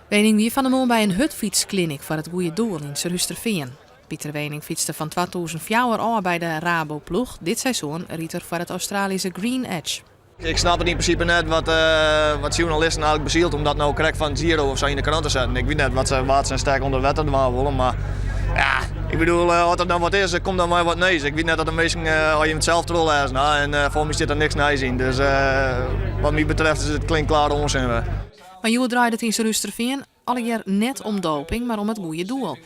Weening wie fan 'e moarn by in hurdfytsklinik foar it goede doel yn Surhústerfean. Pieter Weening fytste fan 2004 ôf by de Raboploech. Dit seizoen rydt er foar it Australyske Green Edge. Ik snap it yn prinsipe net wat, wat sjoernalisten eigentlik besielt om dat no krekt fan Giro of sa yn de krant te setten. Ik wit net wat se, wa't se in stek ûnder wetter dwaan wolle, mar ja, ik bedoel, as der dan wat is, kom dan mei wat nijs. Ik wit net dat de minsken, as je it sels trochlêzen ha, en foar my stiet der niks nijs yn. Dus wat my betreft is it klinkklare ûnsin wer. Mar hjoed draait it yn Surhústerfean allegear net om doping, mar om it goede doel.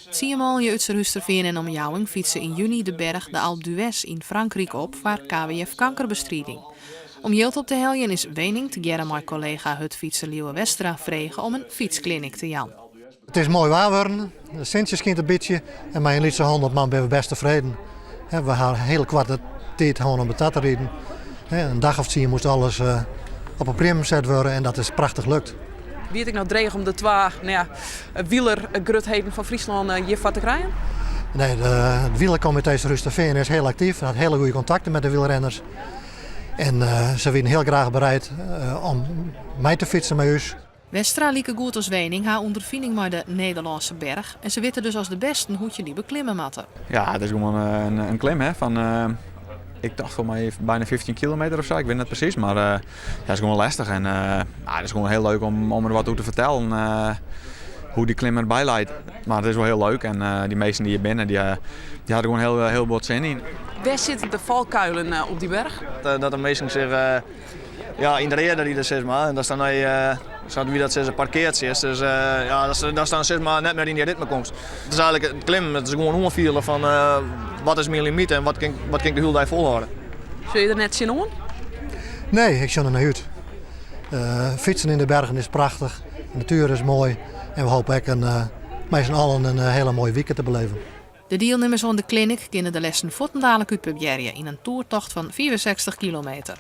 Tsien manlju út Surhústerfean en omjouwing fytse yn juny de berch de Alpe d'Huez yn Frankryk op foar KWF Kankerbestriding. Om jild op te heljen is Weening tegearre mei kollega hurdfytser Lieuwe Westra frege om in fytsklinik te jaan. It is moai waar wurden, de sintsje skynt in bytsje en mei in lytse 100 man binne we bêst tefreden. We ha in hiele koarte tiid hân om it ta te rieden. In dag of tsien moast alles op 'e priemmen set wurde en dat is prachtich lukt. Wie it ek noch dreech om de twa nou ja, wielergrutheden fan Fryslân hjirfoar te krijen? Nee, it wielerkomitee Surhústerfean is hiel aktyf en hat hiele goede kontakten met de wielrenners. En se wiene hiel graach bereid om mei te fytsen mei ús. Westra likegoed as Weening ha ûnderfining mei de Nederlânske berch en se witte dus as de bêsten hoe't je dy beklimme moatte. Ja, it is gewoan in klim hè, fan ik tocht foar my byna 15 kilometer of sa, ik wit net presys, mar ja, it is gewoan lestich en it is gewoan hiel leuk om der wat oer te fertellen hoe't dy klim derby leit. Mar it is wol hiel leuk en dy minsken dy't hjir binne, dy ha der gewoan hiel, hiel bot sin yn. Wêr sitte de falkuilen op dy berch? Dat de minsken sich ja, yn de reade ride sis mar. En datst dan nei, sa't wy dat sizze, parkeard sitst. Dus ja, datst dan sis mar net mear yn dy ritme komst. It is eigentlik it klimmen, it is gewoan oanfielen fan wat is myn limyt en wat kin, wat kin ik de hiele dei folhâlde. Sjogge je der net tsjinoan? Nee, ik sjoch der nei út. Fytsen yn de bergen is prachtich, de natuer is moai en we hoopje ek in, mei syn allen in hiele moaie wike te beleven. De dielnimmers oan de klinik kinne de lessen fuortendalik útprobearje yn in toertocht fan 65 kilometer.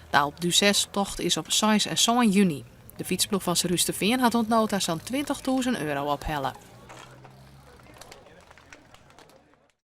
De Alpe d'Huez-tocht is op seis en sân juny. De fytsploech fan Surhústerfean hat oant no ta sa'n 20.000 euro ophelle.